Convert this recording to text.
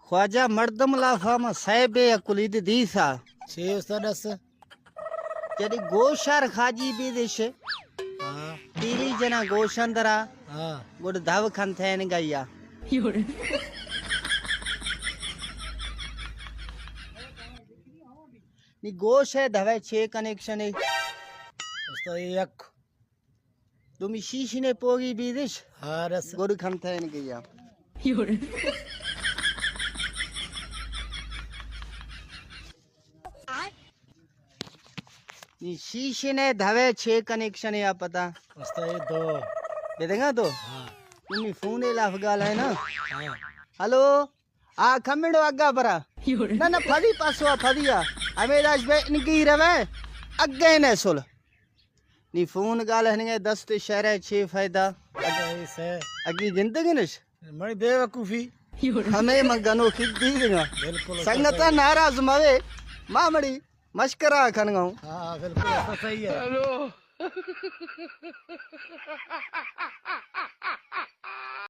خواجہ مردم لافا ما صاحب اکلی دی دیسا۔ چے استاد اس؟ جدی گوشار خاجی بیدش۔ ہاں۔ تیلی جنا گوشن درا۔ ہاں۔ گڈ دھو کھن تھین گیا۔ نی گوش ہے دھوے چے کنیکشن ہے؟ استاد یک۔ دومی شیشی نے پوگی بیدش۔ ہاں، رس۔ گڈ کھن تھین گیا۔ نی شیشی نے دھوے چے کنیکشن ہے آپ پتا؟ استاد یہ دو۔ بدگا تو؟ ہاں۔ دومی فون لاف گال ہے نا؟ ہاں۔ ہلو؟ آ کمنڈو اگا برا۔ نہ، نہ، پھدی پاسو آ، پھدی آ۔ ہمیں داش بے انگی روے، اگے نے سل۔ نی فون گال ہنگے دست شہر ہے، چے فائدہ؟ اگی گندگی نش؟ منی بے وقوفی۔ ہمیں من گنو کھد دی گا۔ بالکل۔ سنگتا ناراض موے، ما مڑی مشکرا کھنگا ہوں۔ ہاں، بالکل، ایسا صحیح ہے۔